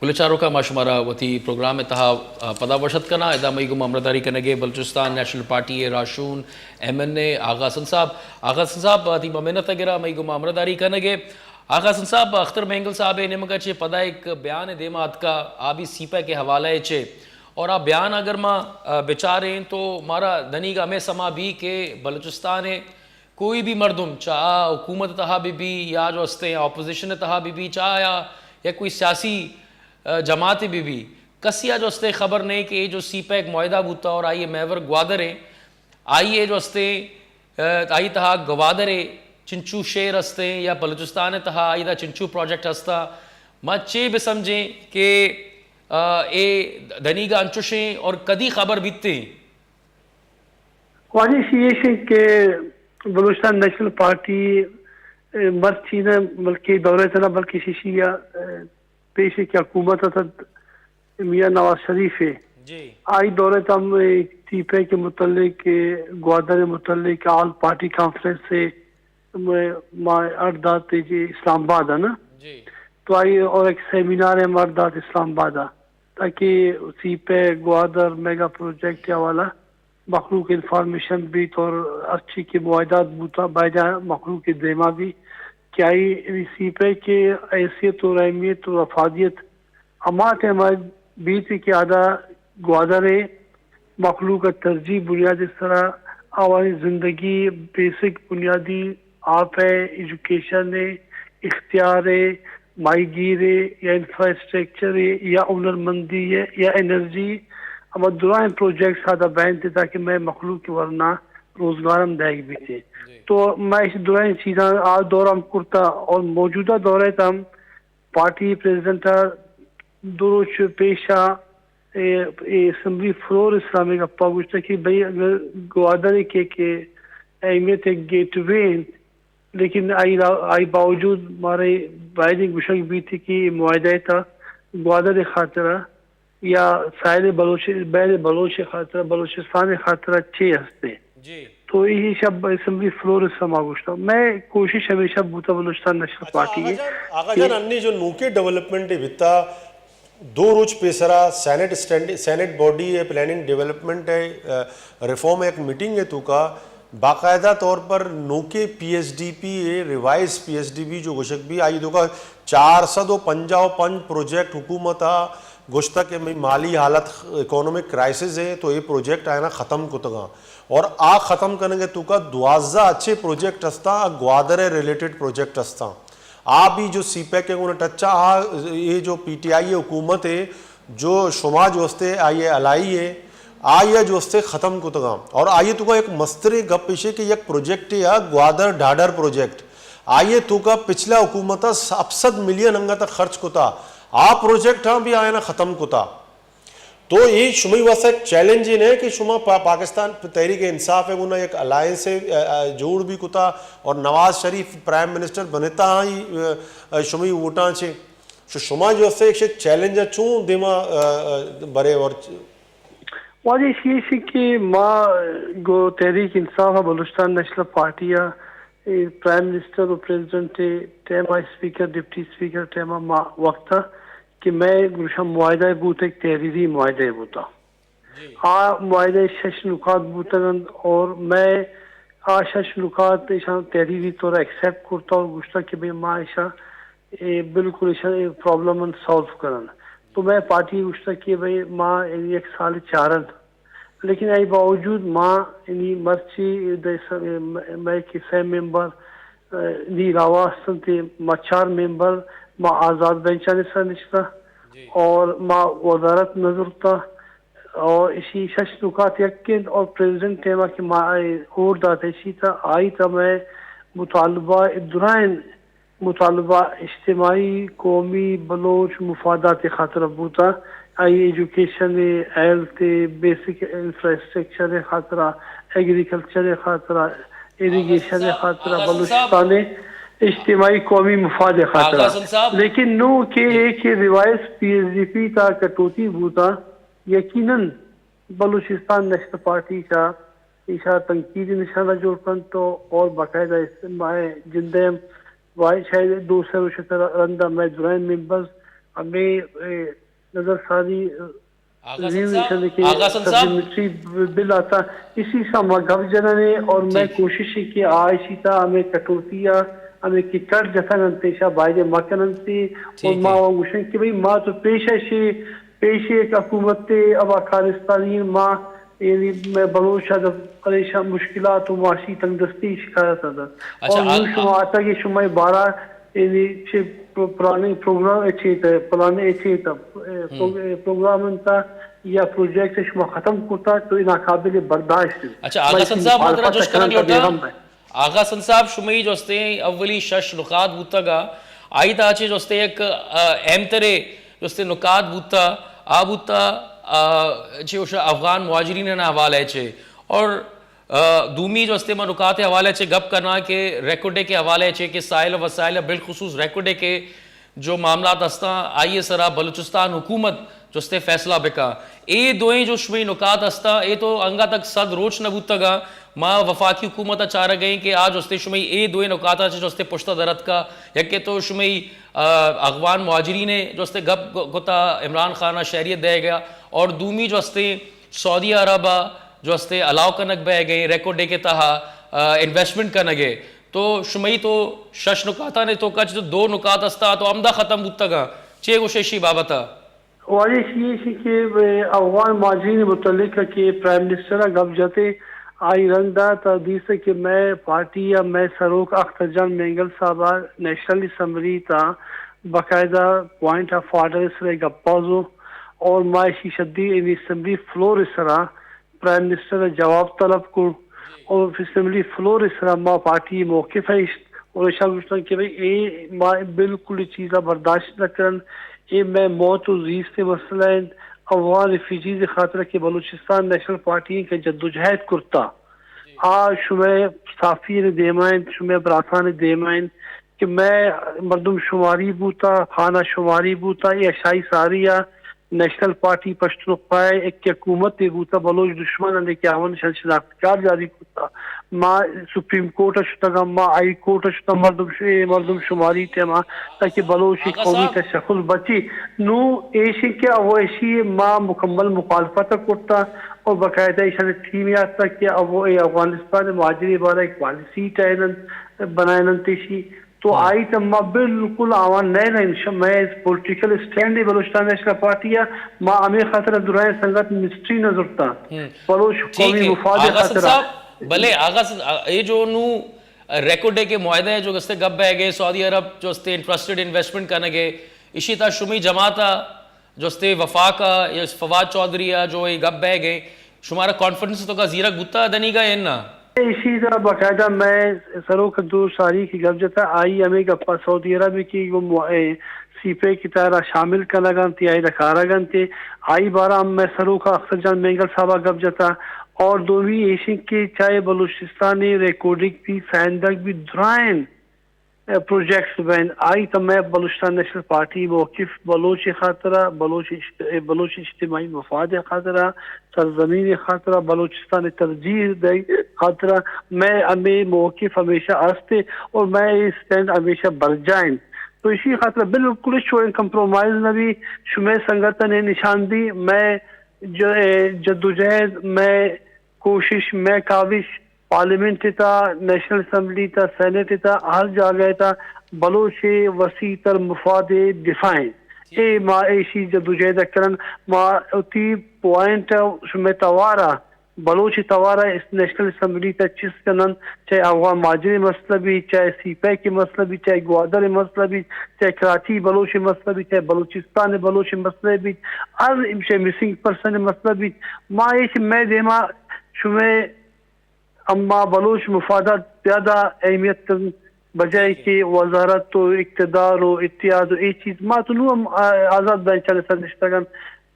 گل چاروکاں، ما شمارا وتی پروگرام ءِ تہا، آ، پدا وش اتک کناں۔ ادا مئی گوما ہمراہداری کنگ ءَ بلوچستان نیشنل پارٹی ءِ راہشون ایم این اے آغا حسن صاحب۔ آغا حسن صاحب، وتی منت ءَ گراں مئی گوما ہمراہداری کنگ ءَ۔ آغا حسن صاحب، اختر مینگل صاحب ءِ نیمگ ءَ چہ پدا یک بیان ءِ دیما اتکا، آ بھی سی پیک ءِ حوالہ ءَ چہ۔ اور آ بیان اگر ما، آ، بچاریں تو مارا دنیگا ہمے سما بی کہ بلوچستان ءِ کوئی بھی مردم، چاہے حکومت ءِ تہا بہ بی یا جو ہستیں اپوزیشن ءِ تہا بہ بی، چاہے آ یا کوئی سیاسی، آ، جماعت بہ بی، کسی آ جو ہستیں خبر نہیں کہ اے جو سی پیک معاہدہ بوتا اور آئی ءِ محور گوادر ءِ، آئی ءِ جو ہستیں، آ، آئی تہا گوادر ءِ چنچو شعر ہستیں یا بلوچستان ءِ تہا آئی دا چنچو پروجیکٹ ہستا، ما چے بہ سمجھیں کہ، آ، اے دنیگا انچوشیں اور کدی خبر بیتیں؟ واجہ، ایشی ایش انت کہ بلوچستان نیشنل پارٹی، اے، مرچی نہ بلکہ دورہ تنا بلکہ ششی یا، اے، پیش کہ حکومت اتت میاں نواز شریف ہے۔ جی۔ آئی دورہ تم، اے، سی پیک کے متعلق، اے، گوادر متعلق آل پارٹی کانفرنس سے میں، ما اڈ دات جی اسلام آباد ہے نا۔ جی۔ تو آئی اور ایک سیمینار ہے ہم اڈ دات اسلام آباد ہے۔ تاکہ سی پیک، گوادر میگا پروجیکٹ ءِ حوالہ مخلوق انفارمیشن بیت اور ہرچی کہ معاہدات بوتا باید مخلوق ءِ دیما بی کہ آئی سی پیک ءِ حیثیت اور اہمیت اور افادیت ہما ٹائم بیت کہ آدا گوادر ءِ مخلوق ءِ ترجیح بنیاد ءِ سرا آوانی زندگی بیسک بنیادی آپ ءِ، ایجوکیشن ءِ، اختیار ءِ، ماہیگیر ءِ یا انفراسٹرکچر ءِ یا ہنرمندی ءِ یا انرجی، ہما درائیں پروجیکٹس آدا بینت تاکہ مئے مخلوق ءِ ورنا روزگار ہم دئیگ بیت۔ جی۔ تو مئے ایش درائیں چیزاں آ دور ہم کرتا اور موجودہ دور ءِ تہ ہم پارٹی پریزیڈنٹ ءَ دو روچ پیش ءَ اے، اے اسمبلی فلور ءِ سرا ہمے گپا گوشتگ کہ بھئی اگر گوادر ءَ کہ، کہ اہمیت ءِ گیٹ وے انت، لیکن آئی را، آئی باوجود مارے باید گوشگ بیت کہ اے معاہدہ ءِ تہ گوادر ءِ خاطر ءَ یا ساحل بلوچ، بحر بلوچ ءِ خاطر ءَ، بلوچستان ءِ خاطر ءَ چے ہست انت؟ جی۔ تو اے شپ اسمبلی فلور ءِ سرا ما گوشتا۔ مئے کوشش ہمیشہ بوتا بلوچستان نیشنل اچھا، پارٹی آغا ءِ جان، آغا کہ جان، انی جو نوکیں ڈیولپمنٹ بیتا، دو روچ پیسرا سینٹ اسٹینڈ، سینٹ باڈی ءِ پلاننگ ڈیولپمنٹ ءِ، آ، ریفارم ءِ یک میٹنگ ءِ توکا باقاعدہ طور پر نوکیں پی ایس ڈی پی ءِ، revise P S D P جو گوشگ بی، آئی توکا چار سد و پنجاہ و پنچ پروجیکٹ حکومت ءَ گوشتگ کہ مئی مالی حالت اکانومک کرائسس ہے تو اے پروجیکٹ آیانا ختم کتگاں اور آ ختم کنگ ءِ توکا دوازدہ اچھے پروجیکٹ ہستاں، آ گوادر ءِ ریلیٹڈ پروجیکٹ ہستاں۔ آ بھی جو سی پیک ءِ گوں ٹچ ءَ، آ اے جو پی ٹی آئی حکومت ہے جو شما جو ہستے آئی ءِ الائی ہے، آئی ءَ جو ہستے ختم کتگاں اور آئی ءِ توکا یک مستریں گپ ایش ہے کہ یک پروجیکٹ ہے گوادر ڈھاڈر پروجیکٹ، آئی ءِ توکا پچھلا حکومت ءَ ہپت سد ملین انگت خرچ کتا، آ پروجیکٹ ہاں بھی آیانا ختم کتا۔ تو اے شمئی واسطہ ایک چیلنج اے نہ کہ شما پا-، پاکستان تحریک انصاف ءِ گونا یک الائنس ءَ، آ، آ، جوڑ بھی کتا اور نواز شریف پرائم منسٹر بنتا ہی، آ، آ، شمئی ووٹاں چے۔ شو-، شما جو ہستے ایک چیلنج ءَ چون دیما، آ، آ، برے اور واجہ ایشی ایش کہ ما گوں تحریک انصاف ءُ بلوچستان نیشنل پارٹی ءَ، اے، پرائم منسٹر ءُ پریزیڈنٹ ءِ ٹائم ءَ، اسپیکر، ڈپٹی اسپیکر ٹائم ءَ ما وقت ءَ کہ مئے گوشاں معاہدہ بوتگ، تحریری معاہدہ بوتگ۔ جی۔ آ معاہدہ ءِ شش نکات بوتگ انت اور مئے آ شش نکات ایشاں تحریری طور ایکسپٹ کرتا اور گوشتا کہ بھئی ما ایشاں، اے، بالکل ایشاں اے پرابلم ان سالو کنن۔ تو مئے پارٹی گوشتا کہ بھئی ما یک سال چارن، لیکن آئی باوجود ما یعنی مرچی دے س-، مئے کہ سئے ممبر، آ، نی علاوہ ہستنت، ما چار ممبر ما آزاد بینچانی سر نشتا۔ جی۔ اور ما وزارت نظرتا اور ایشی شش نکات یک انت اور پریزیڈنٹ ٹائم ءَ کہ ما آئی ووٹ دات ایشی تا، آئی تا مئے مطالبہ درائیں مطالبہ اجتماعی، قومی، بلوچ مفادات ءِ خاطرا بوتا، آئی ایجوکیشن ءِ، ہیلتھ ءِ، بیسک انفراسٹرکچر ءِ خاطرا، ایگریکلچر ءِ خاطرا، ایریگیشن ءِ خاطرا، بلوچستان ءِ اجتماعی قومی مفاد ءِ خاطرا۔ لیکن نوں کہ اے کہ revise P S D P تا کٹوتی بوتا، یقیناً بلوچستان نیشنل پارٹی چا ایشا تنقیدی نشانہ جوڑ کنت تو اور باقاعدہ اس-، مئے جندے ہم واجہ شاید دو سئے روچ ءِ رندا مئے درائیں ممبرز ہمیں، اے، نظر ثانی، اے، آغا حسن صاحب، آغا حسن صاحب۔ سپلیمنٹری بل آتا، اسی سا ما گپ جننے اور میں کوشش ہے کہ آ اسی تا ہمیں کٹوتی آ، ہمیں کہ کٹ جتن انتے شا بایدے مکنن تے، اور ما گوشن کہ بھئی ما تو پیش ہے شی، پیش ایک حکومت تے ابا کارستانی ما، یعنی میں بلوچ آ پریشان مشکلات و معاشی تنگ دستی شکایت آتا۔ اچھا، اور آ-، نو شما آ- آتا کہ شما بارہ، یعنی چھ پلاننگ پروگرام اچھے تا، پلان اچھے تا، اے، پرو-، اے، پروگرام انتا یا پروجیکٹ شما ختم کرتا تو انا قابل برداشت ہے۔ اچھا، آغا حسن صاحب، ما ترا جوش کنگ لوٹا۔ آغا حسن صاحب، شمئی جوستے اولی شش نکات بوتگا، آئی تا چے جوستے یک، آ، اہم ترے جوستے نکات بوتا، آ بوتا، آ، چے اوشا افغان مہاجرین نا حوالے چے۔ اور، آ، دومی جوستے ما نکات حوالے چے گپ کرنا کہ ریکوڈے کے حوالے چے کہ سائل و وسائل بالخصوص ریکوڈے کے جو معاملات ہستاں، آئی ء سرا بلوچستان حکومت جستے فیصلہ بکا۔ اے دوئیں جو شمئی نکات ہستاں، اے تو انگا تک صد روچ نہ بوتگا۔ ما وفاقی حکومت ء چارگ ء ایں کہ آ جستے شمئی اے دوئیں نکات ء چہ جستے پشت ء در اتکا۔ یکے تو شمئی، آ، اغوان مہاجرین ء جستے گپ گ-، کتا عمران خان ء شہریت دئیگ ء، اور دومی جستے سعودی عرب ء جستے الاؤ کنگ بئیگ ء، ریکوڈے کے تہا، آ، انویسٹمنٹ کنگ ء۔ تو شمئی تو شش نکاتانی توکا چہ دو نکات استا تو ہمدا ختم بوتگاں۔ چے گوشے اشی بابت ء؟ واجہ اشی ایشی کہ افغان مہاجرین متعلق کہ پرائم منسٹر ء گپ جتے، آئی رنگ دات ء دیست کہ مئے پارٹی ء مئے سروک اختر جان مینگل صاحب ء نیشنل اسمبلی تا باقاعدہ پوائنٹ آف آرڈر سرے گپا زو اور ما اشی شدی یعنی اسمبلی فلور سرا پرائم منسٹر ء جواب طلب کو اور اسمبلی فلور ء سرا ما پارٹی موقف ء اشت اور اشان گوشتن کہ بھئی اے ما بالکل چیزا برداشت نہ کرن، اے مئے موت و زیست ء مسئلہ انت۔ افغان ریفیوجیز ء خاطر کہ بلوچستان نیشنل پارٹی ء کہ جدوجہد کرتا، آ شمئے صحافی ء دیما انت، شمئے براتان ء دیما انت کہ مئے مردم شماری بوتا، خانہ شماری بوتا، اے اشائی ساری ء نیشنل پارٹی پشتونخوا ء یک حکومت ء بوتا، بلوچ دشمن ء کہ آوان شن شناخت کارڈ جاری کرتا۔ ما سپریم کورٹ ء شتگاں، ما ہائی کورٹ ء شتاں، مردم ش-، اے مردم شماری ٹائما تاکہ بلوچ قومی تشخص بچی۔ نو ایشی کہ اویشی ما مکمل مخالفت ء کرتا اور باقاعدہ ایشان ٹیم یاتا کہ او اے افغانستان مہاجری بارہ ایک پالیسی ٹائنن بنائنن تیشی۔ تو آئی تہ ما بالکل آوان نہ رئیں۔ مئے پولیٹیکل اسٹینڈ ء بلوچستان نیشنل پارٹی ء ما ہمے خاطر ء درائیں سنگت منسٹری نہ زرتا۔ بلوچ قومی مفاد ء خاطر ء۔ بلے آغا حسن، اے جو نو ریکوڈ ء کہ معاہدہ ء جو گستے گپ بہ گئے، سعودی عرب جو استے انٹرسٹڈ انویسٹمنٹ کنگ ء، اشی تا شمی جماعت ء جو استے وفاق ء یا فواد چوہدری ء جو اے گپ بہ گئے، شمارا کانفرنس تو کا زیرک بوتا دنیگا یا نہ؟ ایشی ء باقاعدہ مئے سروک دو ساری کی گپ جتا، آئی ہمیں گپا سعودی عرب کی گو مو-، اے، سی پیک کی تارا شامل کنگ انت، آئی رکارگ انت، آئی بارا ہم مئے سروک اختر جان مینگل صاحبا گپ جتا اور دومی ایشی کہ چاہے بلوچستان ریکارڈنگ بھی سائندگ بھی درائن پروجیکٹس بین، آئی تہ مئے بلوچستان نیشنل پارٹی موقف بلوچ خاطرہ، بلوچ اجت-، بلوچ اجتماعی مفاد خاطرہ، سرزمین خاطرہ، بلوچستان ترجیح دے خاطرہ مئے ہمیں موقف ہمیشہ ہستے اور مئے اسٹینڈ ہمیشہ برجائیں۔ تو اسی خاطرہ بالکل چوئیں کمپرومائز نہ بھی، شمئے سنگت نے نشان دی، مئے ج-، جدوجہد، مئے کوشش، مئے کاوش پارلیمنٹ ء تھا، نیشنل اسمبلی تھا، سینیٹ ء تھا، ہر جاگہ ء تھا بلوچ ء وسیع تر مفاد ء دفاع انت۔ اے ما ایشی جدوجہد ء کنن، ما وتی پوائنٹ ء شمئے توار ء، بلوچ توار ء اس-، نیشنل اسمبلی تھا چست کنن، چاہے افغان مہاجر مسئلہ بیت، چاہے سی پیک مسئلہ بیت، چاہے گوادر مسئلہ بیت، چاہے کراچی بلوچ مسئلہ بیت، چاہے بلوچستان بلوچ مسئلہ بیت، ہر چاہے مسنگ پرسن مسئلہ بیت، ما ایش مئے دیما شمئے اما بلوچ مفادات زیادہ اہمیت دنت، بجائے کہ وزارت و اقتدار و اتحاد و اے چیز۔ ما تو نوں ہم، آ، آزاد بینچ ء سر نشتگ انت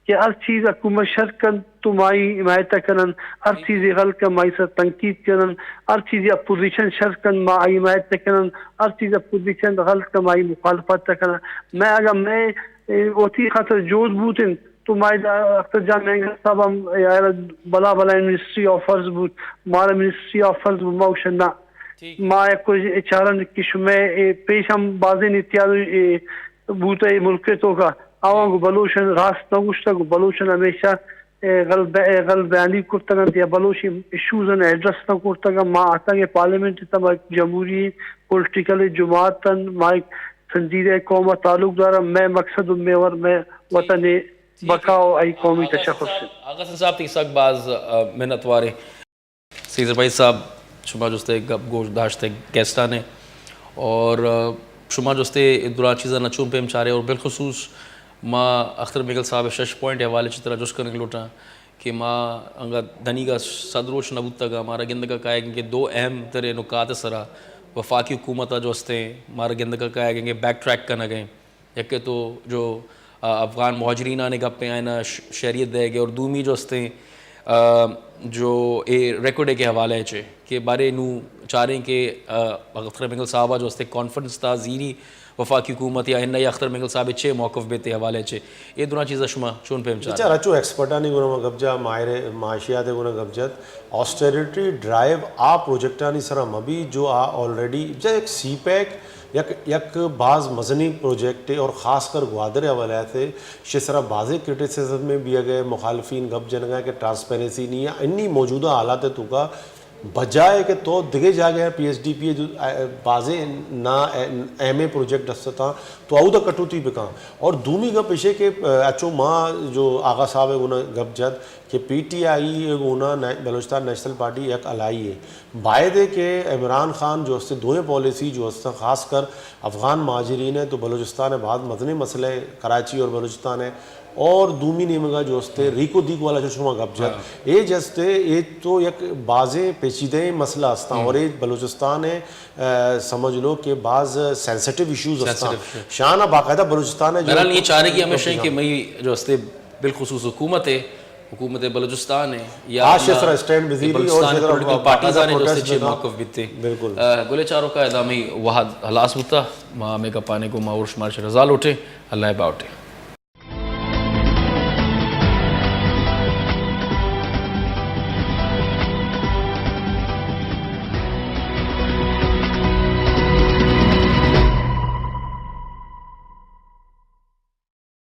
کہ ہر چیز حکومت شر کنت تو ما آئی حمایت ء کنن، ہر چیز غلط کنت ما آئی سر تنقید کنن، ہر چیز اپوزیشن شر کنت ما آئی حمایت ء کنن، ہر چیز اپوزیشن غلط کنت ما آئی مخالفت ء کنن۔ مئے اگاں مئے، اے، وتی خاطر جہد بوت انت، تو ما ادا اختر جان مینگل صاحب ہم یار بلا بلا منسٹری آفرز بوت، مارا منسٹری آفرز بوت، ما گوشن نہ۔ ما یک چارن کہ شمئے اے پیش ہم بازیں اتحاد اے بوت اے ملک ء توکا، آواں گوں بلوچاں راست نہ گوشتگ، گوں بلوچاں ہمیشہ، اے، غلط بے-، اے، غلط بیانی کرتگ انت یا بلوچی ایشوز آں ایڈریس نہ کرتگ انت۔ ما اتگ ایں پارلیمنٹ ءِ تہ، ما جمہوری پولیٹیکل جماعت آں، ما یک سنجیدہ قوم ءَ تعلق دار آں۔ مئے مقصد و محور مئے وطن ءِ بقا و آئی قومی تشخص انت۔ آغا حسن صاحب، تئی سک باز، آ، منت وار ایں۔ سیزر بھائی صاحب، شما جستے گپ گوش داشتے گیسٹانے اور، آ، شما جستے دراں چیزاں نہ چون پیم چارے اور بالخصوص ما اختر مگل صاحب شش پوائنٹ حوالے چی ترا جست کنگ لوٹاں کہ ما انگا دنیگا صد روچ نہ بوتگا، مارا گندگا کائے کہ دو اہم ترے نکات سرا وفاقی حکومت جو استیں مارا گندگا کائے کہ بیک ٹریک کنگے۔ یکے تو جو، آ، افغان مہاجرینانی گپیں آئینا ش-، شہریت دئیگے اور دومی جو استیں، آ، جو اے ریکارڈ کے حوالے چے کہ بارے نو چاریں کہ، آ، اختر مگل صاحبہ جو استیں کانفرنس تا زیری وفاقی حکومت یا انہ اختر مگل صاحب چے موقف بیتے حوالے چے، اے دراں چیزا شما چون پیم چارے؟ بچار اچو ایکسپرٹانی گونا ما گپ جا، ماہر معاشیات گونا گپ جت، آسٹریٹی ڈرائیو آ پروجیکٹانی سرا مبی جو آ آلریڈی، بچار ایک سی پیک یک، یک باز مزنیں پروجیکٹے اور خاص کر گوادر حوالے سے شے سرا بازیں کرٹیسزم میں بھی گئے، مخالفین گپ جنگا کہ ٹرانسپیرنسی نہیں ہے، انی موجودہ حالات توکا بجائے کہ تو دگہ جاگہ پی ایس ڈی پی جو، اے، بازیں نا، اے، اہمیں پروجیکٹ استاں تو اودا کٹوتی بکاں۔ اور دومی گپ اشے کہ، اے، اچو ما جو آغا صاحب گونا گپ جت کہ پی ٹی آئی گونا نے-، بلوچستان نیشنل پارٹی یک الائی ہے۔ باید ہے کہ عمران خان جو استے دوئیں پالیسی جو استے خاص کر افغان مہاجرین ہے تو بلوچستان ہے بہت مزنیں مسئلہ ہے کراچی اور بلوچستان ہے۔ اور دومی نیمگا جو استے ریکو دیگ والا جو شما گپ جت، اے جستے اے تو یک بازیں پیچیدہ مسئلہ استا اور اے بلوچستان ہے، اے، سمجھ لو کہ باز سینسیٹیو ایشوز استا۔ شانا باقاعدہ بلوچستان ہے جو بہرحال یہ چارے کی ہمیشہ کہ مئی جو استے بالخصوص حکومت ہے، حکومت بلوچستان ہے یا آ شے سرا اسٹینڈ بزیری اور بلوچستان پولیٹیکل پارٹیز آنے جو استے چے موقف بیتے۔ بالکل۔ اے، گلے چاروں کا ادامی وحد حلاس ہوتا، ما ہمیں گپانے کو ما اور شمار شے رضا لوٹے، اللہ باوٹے۔